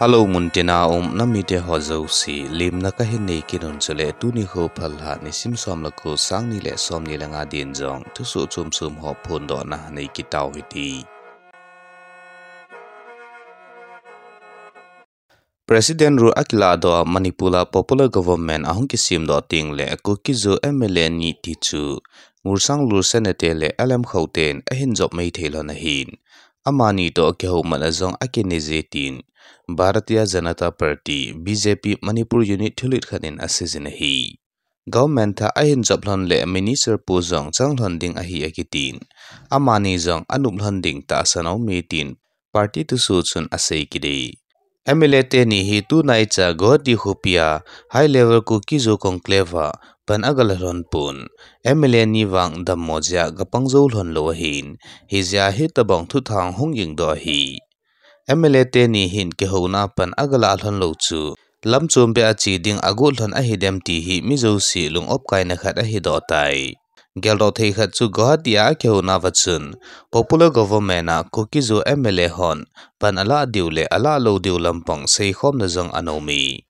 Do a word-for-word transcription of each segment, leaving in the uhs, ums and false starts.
Hello, muntina um namite ho jouse, lemna kahin nei kit un chule tuni kho phalhat nisim som le ko, sang ni le som ni le nga din jong thusoh chom chom ho phondohna nei kit tau hite. President rule akiladoh a Manipur a popular government ahung kisemdoh teng le Kuki-Zo M L A ni ti chu Ngursanglur Senate le L M Khaute in ahin jop mei thei lhon ahin, amani toh kihoumat a jong akinei je tin Bharatiya Janata Party, B J P, Manipur unit thulit khat in aseijin ahi. Government thah ahin jop lhon le minister post jong chang lhon ding ahi akitin, amani jong anop lhon ding tahsan aume tin party thusoh chun asei kit e. M L A teni hi tunaicha Guwahati khopi a high level Kuki-Zo conclave a pan agala lhon pon, M L A ni vang dammo jeh a gapang jou lhon lou ahin, hijeh a hitobang thuthang hung gingdoh ahi. M L A teni hin kihouna pan agalah lhon lou chu lamchom beh a che ding agot lhon ahidem ti hi mi jouse lung opkaina khat ahidoh tai. Geldoh thei khat chu Guwahati a akihouna uva chun popular government a Kuki-Zo M L A hon pan alah diu le alah lou diu lampang seikhomna jong ana um e.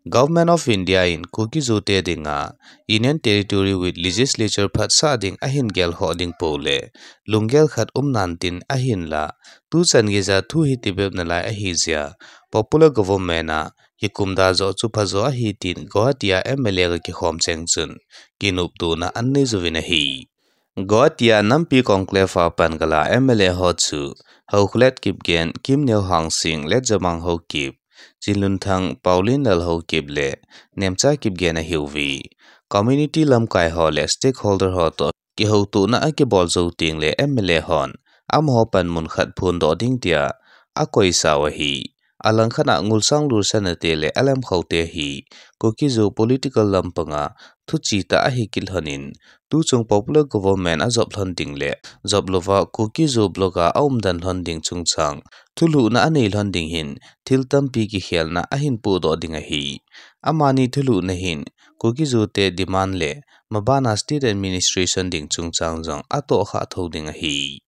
Government of India in Kuki-Zo te dinga Union Territory with Legislature phatsah ding ahin gelkhoh ding pou le lunggel khat um nan tin ahinlah, tuchan geija thu hi tibep nalai ahi jeh a popular government a kikumda joh chu phajo ahi tin Guwahati a M L A ga kikhom cheng chun kinoptona anei jouvin ahi. Guwahati a nampi conclave a pan gala M L A ho chu Haokholet Kipgen, Kimneo Hangsing, Letjamang Haokip, Chinlunthang, Paolienlal Haokip le Nemcha Kipgen ahiuve. Community lamkai ho le stakeholder ho toh kihoutona akibol jou teng le M L A hon amaho panmun khat phondoh ding tia akoisau ahi. Alangkhat a Ngursanglur Senate le L M Khaute hi Kuki-Zo political lampang a thuche tah ahi kit lhon in, tuchung popular government ajop lhon ding le jop louva Kuki-Zo block a aumden lhon ding chungchang thulhuhna anei lhon ding hin thil tampi kikhelna ahin pohdoh ding ahi. Amani thulhuhna hin Kuki-Zo te demand le mabana state administration ding chungchang jong atohkhah thou ding ahi.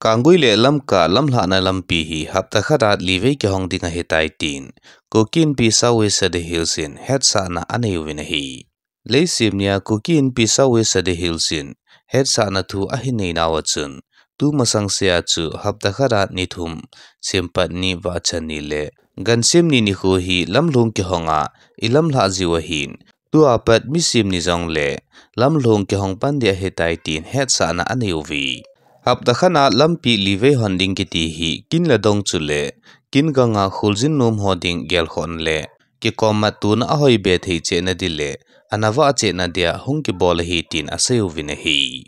Kanggui le Lamka lamlhahna lampi hi hapta khat a livei kihong ding ahitai tin Kuki Inpi South West Sadar Hills in hetsahna anei uvin ahi. Leiset nia Kuki Inpi South West Sadar Hills in hetsahna thu ahin nei nauva chun, tumasang sea chu hapta khat a ni thum, Sempat ni, Vahchan ni le Gansim ni nikho hi lamlhung kihong a ilamlhah jiu ahin, tua pat Misim ni jongle lamlhung kihong pan ding ahitai tin hetsahna anei uve. Hapta khat a lampi livei hon ding kiti hi kin le dong chule kin ganga kholjin nom ho ding gelkhohna le kikommat tona ahoi be thei chehna ding le anava chehna dia hung kibol ahi tin asei uvin ahi.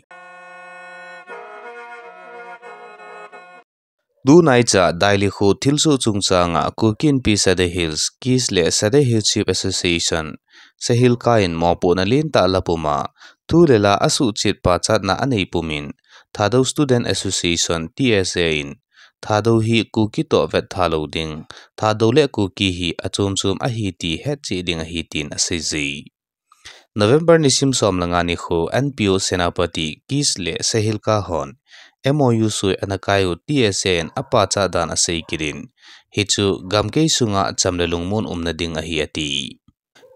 Tunaicha Daili kho thilsoh chungchang a Kuki Inpi Sadar Hills, KIST le Sadar Hills Chief Association, SAHILCA in mopohna lentah la pum a thu le la asuhchet pachatna anei pum in, Thadou Student Association, T S A in Thadou hi Kuki toh vettha lou ding, Thadou le Kuki hi achom chom ahi ti hetchet ding ahi tin asei ji. November nisim som le nga nikho N P O Senapati, KIST le SAHILCA hon M O U soi ana kai u T S A in apachat dan asei kit in, hichu gamkei sunga cham le lungmon umna ding ahi ati.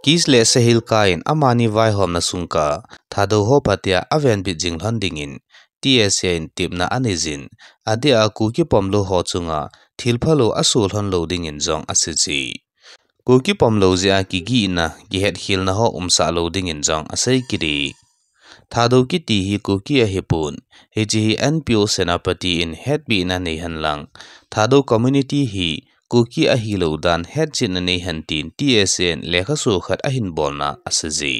KIST le SAHILCA in amani vaihomna sungkah Thadou ho phatea avenbit jing lhon dingin T S A in tepna anei jin, adeh a Kuki pomlou ho chunga thil phalou aso lhon lou dingin jong asei ji. Kuki pomlou jeh a kigihna, kihetkhelna ho umsah lou dingin jong asei kit e. Thadou kiti hi Kuki ahipon, hiche hi N P O Senapati in hetbehna nei hen lang, Thadou community hi Kuki ahilou dan hetchetna nei hen tin T S A in lekhaso khat ahin bolna asei ji.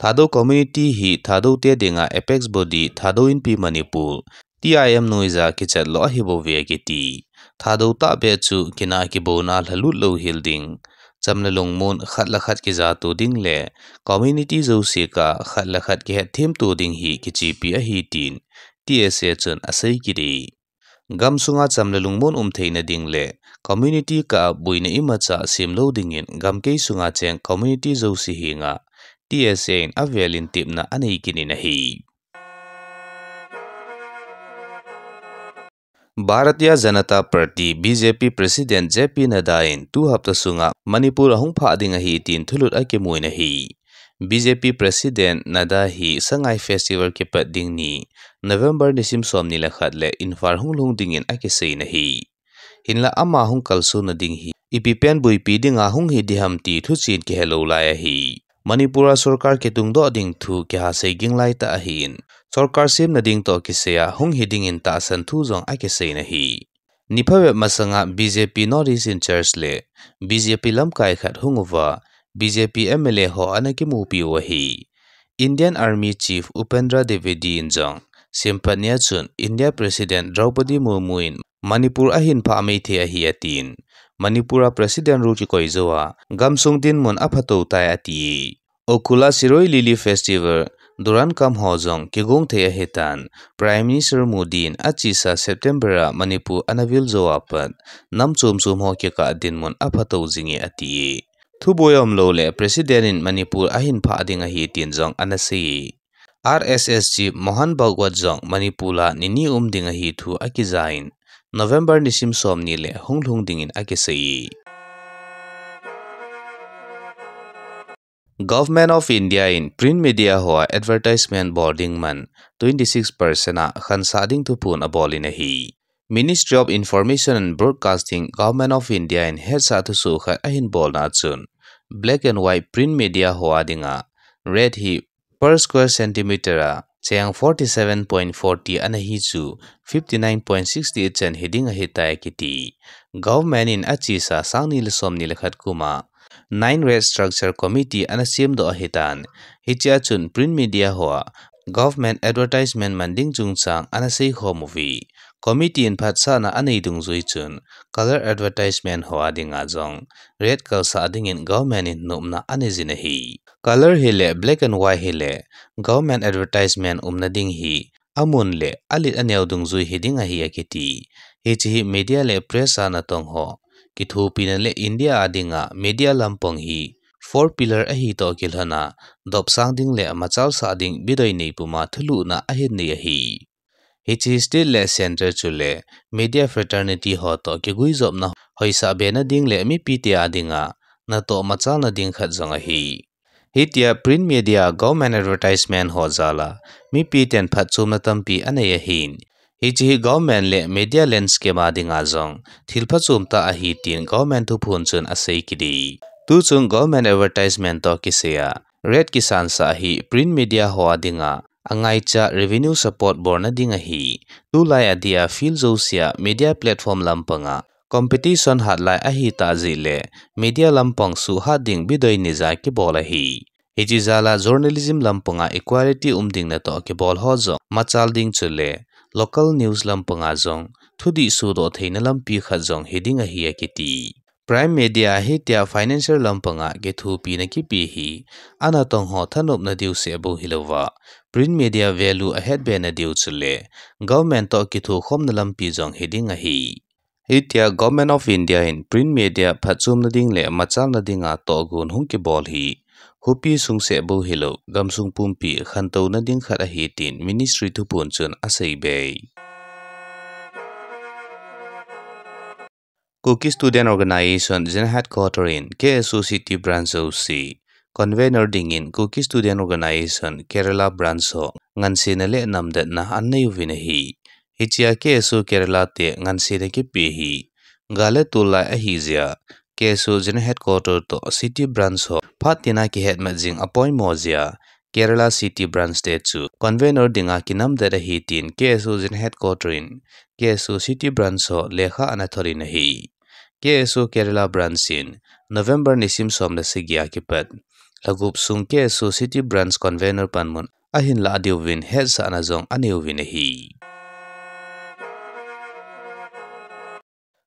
Thadou community hi Thadou te dinga apex body Thadou Inpi Manipur, T I M noija kichat lou ahi bouve akiti. Thadou tahbeh chu kinah kibouna lhalut louhel ding, cham le lungmon khat le khat kijato ding le community jouse kah khat le khat kihetthem to ding hi kichepi ahi tin T S A chun asei kit e. Gamsunga cham le lungmon um theina ding le community kah a boina imacha sem lou dingin gamkei sunga cheng community jouse henga T S A in avel in tepna anei kit in ahi. Bharatiya Janata Party, B J P President J P Nadda in tu hapta sunga Manipur ahung phah ding ahi tin thulut akimun ahi. B J P President Nadda hi Sangai Festival kipat ding ni November nisim somni le khat le Imphal hunglhung dingin akiseiyin ahi. Hinlah ama hung kalsonna ding hi ipi pen buipi dinga hung hi diham ti thuchen kihelou lai ahi. Manipur a sorkar kitungdoh ding thu kihasei ging lai tah ahin, sorkar semna ding toh kisaiya hung hi dingin tahsan thu jong akiseiyin ahi. Ni phabep masanga B J P North East in-charge le B J P lamkai khat hung uva, B J P M L A ho ana kimupi u ahi. Indian Army Chief Upendra Dwivedi in jong, Simphat nia chun India President Draupadi Murmu in Manipur ahin phah maithei ahi atin, Manipur a President rule kikoi jouva, gamsung dinmun aphatou tai ati. Ukhrul a Shirui Lily Festival, Durand Cup ho jong kigong thei ahitan, Prime Minister Modi in achesa September a Manipur ana vil jou apat, nam chom chom ho kikah dinmun aphatou jinge ati. Thuboi umlou le President in Manipur ahin phah ding ahi tin jong ana sei. R S S Chief Mohan Bhagwat jong Manipur a ni ni um ding ahi thu akijain, November nisim somni le hunglhung dingin akisei. Government of India in print media hoa advertisement bol ding man twenty six percent a khansah ding thuphon abolin ahi. Ministry of Information and Broadcasting, Government of India in hetsah thusoh khat ahin bolna chun, black and white print media hoa dinga rate hi per square centimeter a cheng forty seven point forty ana hi chu fifty nine point sixty eight chan hi ding ahitai akiti. Government in achesa sangni le somni le khat kum a nine rate structure committee ana semdoh ahitan. Hichea chun print media hoa government advertisement man ding chungchang ana seikhom uve. Committee in phatsahna anei dungjui chun color advertisement hoa dinga jong rate kalsah dingin government in nopna aneijin ahi. Color hile black and white hile government advertisement umna ding hi amun le alet aneo dungjui hi ding ahi akiti. Hiche hi media le press a natong ho kithopina le India a dinga media lampang hi four pillar ahi toh kilhona, dopsang ding le machalsah ding bidoi nei puma thulhuhna ahin nei ahi. Hiche state le centre chule media fraternity ho toh kiguijopna hoisah bena ding le mipite a dinga natoh machalna ding khat jong ahi. Hitia print media government advertisement ho jal a mipiten phatchomna tampi anei ahin. Hiche hi government le media landscape a dinga jong thil phachom tah ahi tin government thuphon chun asei kit e. Tuchung government advertisement toh kisaiya rate kisansah hi print media hoa dinga angaicha revenue support bolna ding ahi. Tulai a dia field jousea media platform lampanga competition hatlai ahitah jeh le media lampang suhhat ding bidoi neija kibol ahi. Hiche jal a journalism lampanga equality um ding natoh kibol ho jong machal ding chule local news lampanga jong thudih sodoh theina lampi khat jong hi ding ahi akiti. Print media hitia financial lampanga kithopina kipe hi anatong ho thanopna diu seh bou hilouva, print media value ahetbena diu chule government toh kithokhomna lampi jong hi ding ahi. Hitia Government of India in print media phatchomna ding le machalna dinga tohgon hung kibol hi khopi sung seh bou hilou, gamsung pumpi khantouna ding khat ahi tin ministry thuphon chun asei bei. Kuki Student Organisation General Headquarter in K S O City Branch jouse convener dingin Kuki Student Organisation Kerala Branch ho ngansena le namdetna anei uvin ahi. Hichea K S O Kerala te ngansena kipe hi gal le tol lai ahijeh a K S O General Headquarter toh City Branch ho phat tina kihetmat jing apoimo jeh a Kerala City Branch te chu convener dinga kinamdet ahi tin K S O General Headquarter in K S O City Branch ho lekha ana thot in ahi. K S O Kerala Branch in November nisim som le sagi a kipat lhagup sung K S O City Branch convener panmun ahin lah diuvin hetsahna jong anei uvin ahi.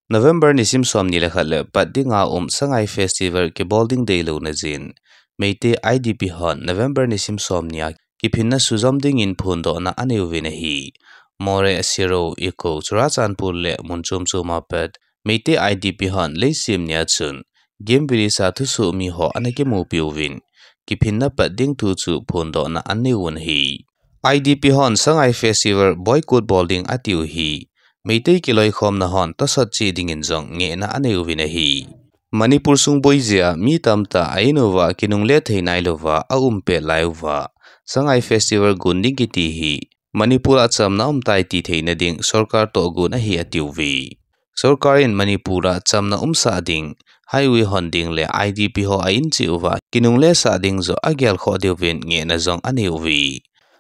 November nisim somni le khat le pat dinga um Sangai Festival kibol ding deilouna jeh in Meitei I D P hon November nisim somni a kiphinna sujom dingin phondohna anei uvin ahi. Moreh, Shiro, Eko, Churachandpur le mun chom chom a pat Meitei I D P hon leisem nia chun Game Village a thusoh mi ho ana kimupi uvin kiphinna pat ding thu chu phondohna anei uvin ahi. I D P hon Sangai Festival boycott bol ding atiu hi Meitei kiloikhomna hon tosot cheh dingin jong ngehna anei uvin ahi. Manipur sung boi jeh a mi tamtah a in uva kinungle thei nailouva aum pet lai uva, Sangai Festival gon ding kiti hi Manipur a chamna umtai ti theina ding sorkar toh gon ahi atiuve. Sorkar in Manipur a chamna umsah ding, highway hon ding le I D P ho a in cheh uva kinungle sah ding joh agelkhoh diuvin ngehna jong anei uve.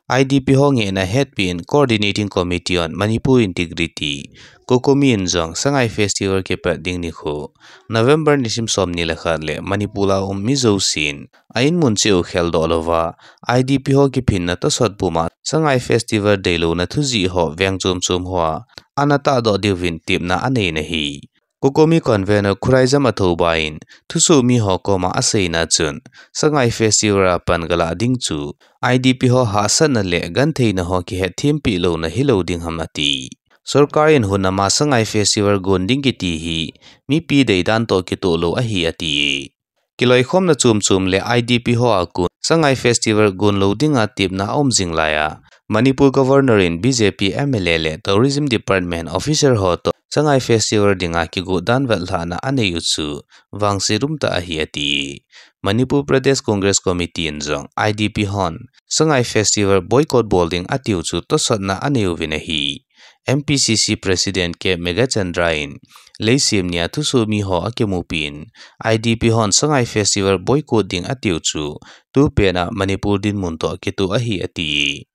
I D P ho ngehna hetpi in Coordinating Committee on Manipur Integrity, COCOMI in jong Sangai Festival kipat ding nikho, November nisim somni le khat le Manipur a um mi jousen a in mun cheh u kheldoh louva, I D P ho kiphinna tosot puma Sangai Festival deilouna thujih ho veng chom chom hoa ana tahdoh diuvin tepna anei in ahi. COCOMI convener Khuraijam Athouba in thusoh mi ho koma aseina chun, Sangai Festival a pan galah ding chu I D P ho hahsatna le gentheina ho kihetthem peh louna hilou ding ham ati. Sorkar in hun ama Sangai Festival gon ding kiti hi mipi deidan toh kitoh lou ahi ati. Kiloikhomna chom chom le I D P ho a kon Sangai Festival gon lou dinga tepna aum jing lai a, Manipur Governor in B J P M L A le Tourism Department officer ho toh Sangai Festival dinga kigot dan vetlhahna anei u chu vangset umtah ahi ati. Manipur Pradesh Congress Committee in jong I D P hon Sangai Festival boycott bol ding atiu chu tosotna anei uvin ahi. M P C C President K Meghachandra in leiset nia thusoh mi ho akimupi in, I D P hon Sangai Festival boycott ding atiu chu tupet a Manipur dinmun toh kitoh ahi ati.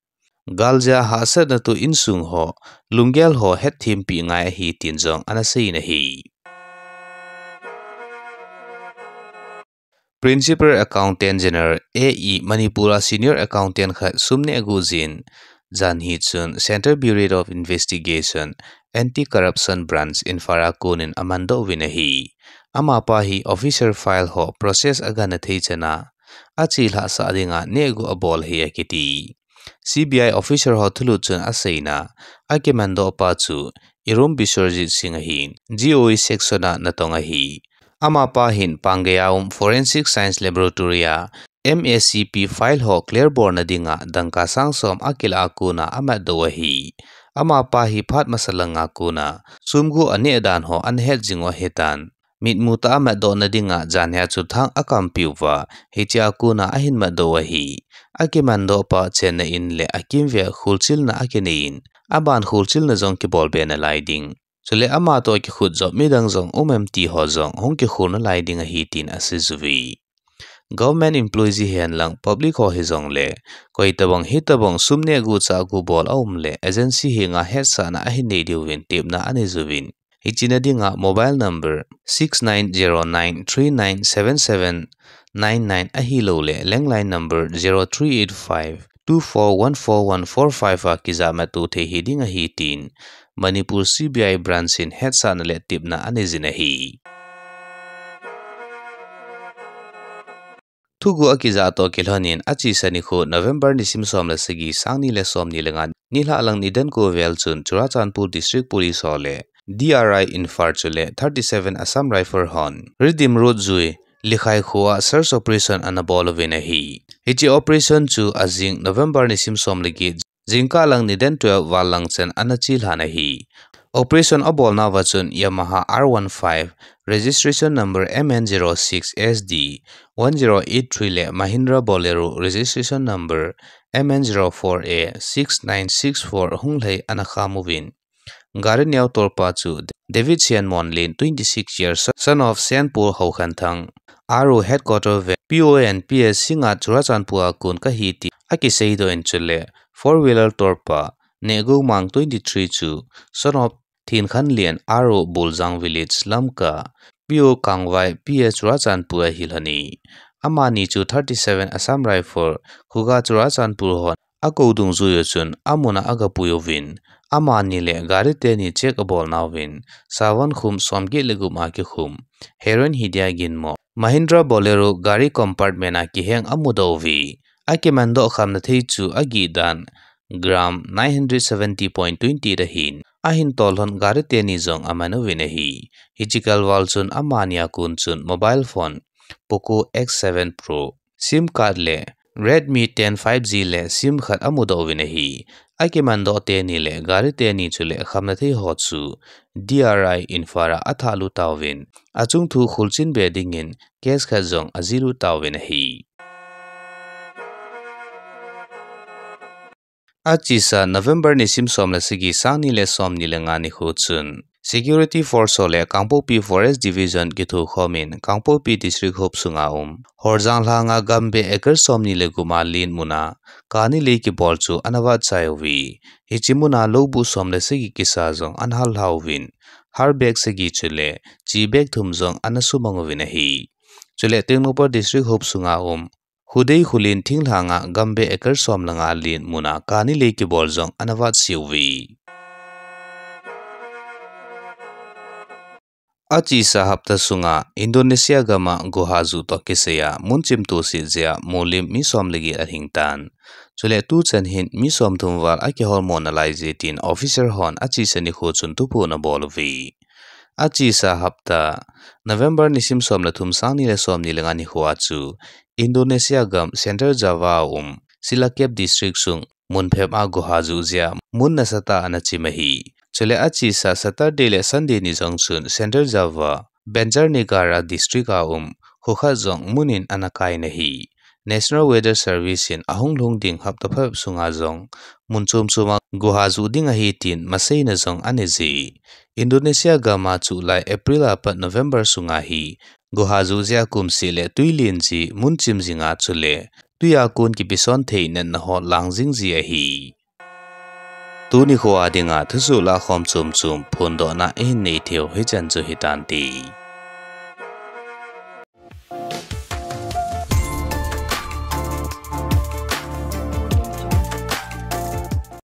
Galjia hahsatna toh insung ho, lunggel ho hetthem peh ngai ahi tin jong ana sei in ahi. Principal Accountant General, A E, Manipur a Senior Accountant khat sum neh gu jin, janhi chun Central Bureau of Investigation, Anti-Corruption Branch, Imphal a kon in amandoh uvin ahi. Amapa hi official file ho process agangthei chan a, achelhah sah dinga neh gu abol ahi akiti. C B I officer ho thulhut chun aseina, akimandoh pa chu Irom Biswarjit Singh ahin, G O E section a natong ahi. Amapa hin Pange a um Forensic Science Laboratory a M A C P file ho clear bolna dinga dangka sang som akilah a kon a amatdoh u ahi. Amapa hi phat masa langa kon a sum gu aneh dan ho ana het jing u ahitan. Mitmu tah a matdohna dinga janhi a chu thang akampi uva, hichea kon a ahin matdoh u ahi. Akimandoh pa chenna in le akimvel a kholchilna akinei in, aban kholchilna jong kibol be nalai ding. Chule ama toh kikhut jop midang jong um em ti ho jong hung kikhol nalai ding ahi tin asei uve. Government employee hihen lang public ho hijongle, koi tabang hi tabang sum neh gu chah gu bol aum le agency henga hetsahna ahin nei diuvin tepna anei uvin. Hiche na dinga mobile number six nine zero nine three nine seven seven nine nine ahilou le landline number zero three eight five two four one four one four five a kijahmat to thei hiding ahi tin Manipur C B I branch in hetsahna le tepna anei jin ahi. Thuguh akijah toh kilhon in achesa nikho November nisim som le sagi, sang ni le som ni le nga, nilhah lang nidan ko vel chun Churachandpur District Police ho le D R I Imphal chule thirty seven Assam Rifle hon Redim Road jui Likhai kho a search operation ana bol uvin ahi. Hiche operation chu ajing November nisim som le get, jingkah lang nidan twelve val lang chan ana chelhan ahi. Operation abolnauva chun Yamaha R one five, registration number M N zero six S D one zero eight three le Mahindra Bolero, registration number M N zero four A six nine six four hunglhai ana kham uvin. Gari neo tolpa chu David Sianmonlen, twenty six years, son of Sianpur Haokhanthang, R O headquarter ve P O and P S Singngat Churachandpur a kon kahi ti akiseidoh in chule four wheeler tolpa Nehgomang, twenty three chu, son of Thinkhanlen, R O Buljang Village, Lamka, P O Kangvai, P S Churachandpur ahi lhoni. Amani chu thirty seven Assam Rifle, Khuga Churachandpur hon akou dungjuiyu chun amun a agapui uvin, amani le gari teni check abolnauvin, sawan khum somget le gup a kikhum heroin hidia ginmo Mahindra Bolero gari compartment a kiheng amudoh uve. Akimandoh khamna thei chu agih dan gram nine hundred seventy point twenty ahin, ahin tollhon gari teni jong aman uvin ahi. Hiche kalval chun amani a kon chun mobile phone Poco X seven Pro, sim card le Redmi ten five G le SIM khat amudoh uvin ahi. Akimandoh teni le gari teni chule khamna thei ho chu D R I Imphal a athalut tauvin, achung thu khulchin be dingin case khat jong ajilut tauvin ahi. Achesa November nisim som le sagi, sang ni le som ni le nga nikho chun Security Force ho le Kangpokpi Forest Division kithokhomin Kangpokpi District huop sunga um Horjang lhanga gambe acre som ni le gup a len muna kani lei kibol chu ana vat chai uve. Hiche muna loubuh som le sagi kisa jong ana hal lha uvin, har bag sagi chule chi bag thum jong ana sumang uvin ahi. Chule Tengnoupal District huop sunga um Khudei Khullen thinglhanga gambe acre som le nga len muna kani lei kibol jong ana vat se uve. Achesa hapta sunga Indonesia gam a guha juh toh kisaiya mun chimto set jeh a molim mi som le get alhing tan. Chule tuchan hin mi som thum val akihol mo nalai je tin officer hon achesa nikho chun thuphon abol uve. Achesa hapta November nisim som le thum, sang ni le som ni le nga nikho a chu Indonesia gam Central Java a um Cilacap District sung mun phabep a guha juh jeh a mun nasatah a ana chim ahi. Chule achesa Saturday le Sunday ni jong chun Central Java, Banjarnegara District a um kho khat jong mun in ana kai in ahi. National Weather Service in ahung lhung ding hapta phabep sunga jong mun chom chom a guha juh ding ahi tin maseina jong anei je. Indonesia gam a chu lai April a pat November sunga hi guha juh jeh a kum seh le twi len ji, mun chim jing a chule twi a kon kipeson thei natna ho lang jing ji ahi. Tuni kho a dinga thusoh lahkhom chom chom phondohna ihin nei theiu hichan chu hitante.